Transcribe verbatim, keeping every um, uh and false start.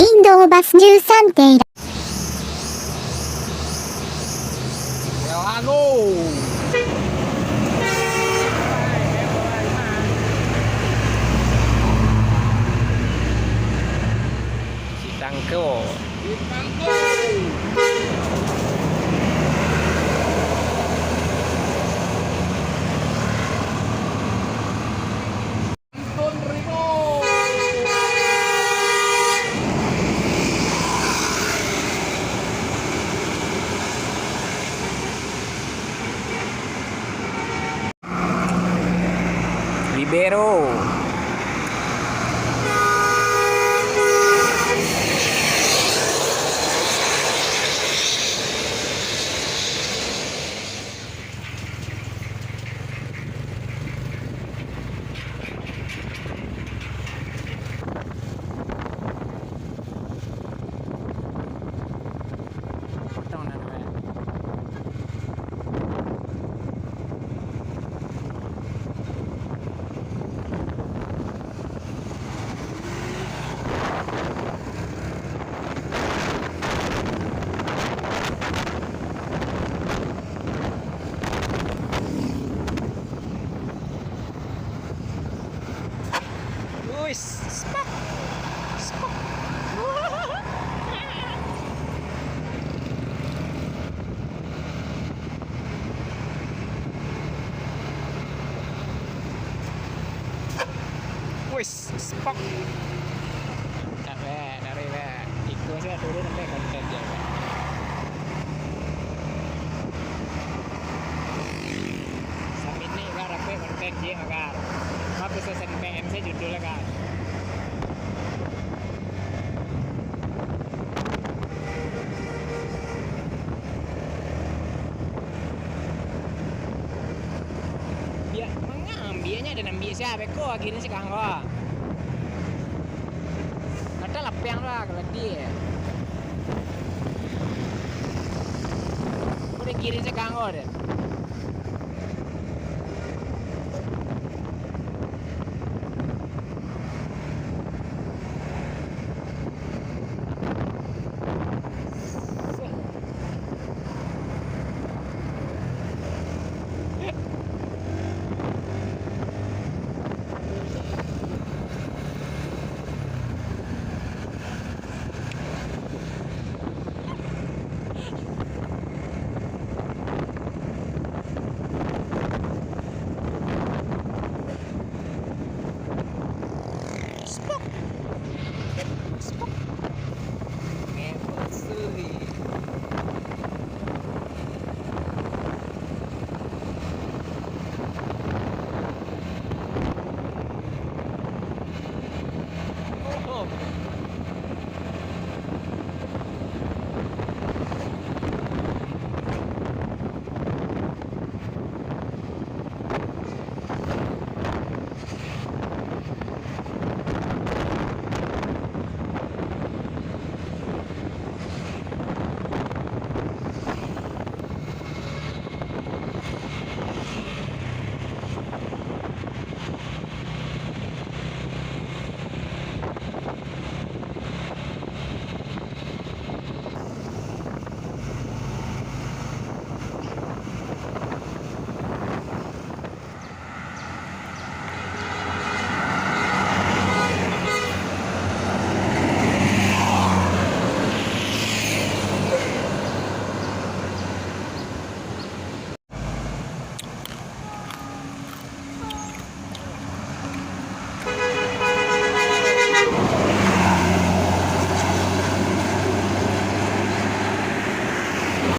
Indo Bas News Santai. Sitangko. Libero. Uis, spak, spak. Wis, spak. Capek dari be. Iko saya turun sampai konten dia, Pak. Samini, Kak, dapek konten dia, Kak. Apa susah sampai M C judul, Kak. Biak manga ambiaknyo, den ambiak sia beko, akhirnyo si kanggo. Kadang lapiang tu lah, keladi. Udah kiri si kanggo deh.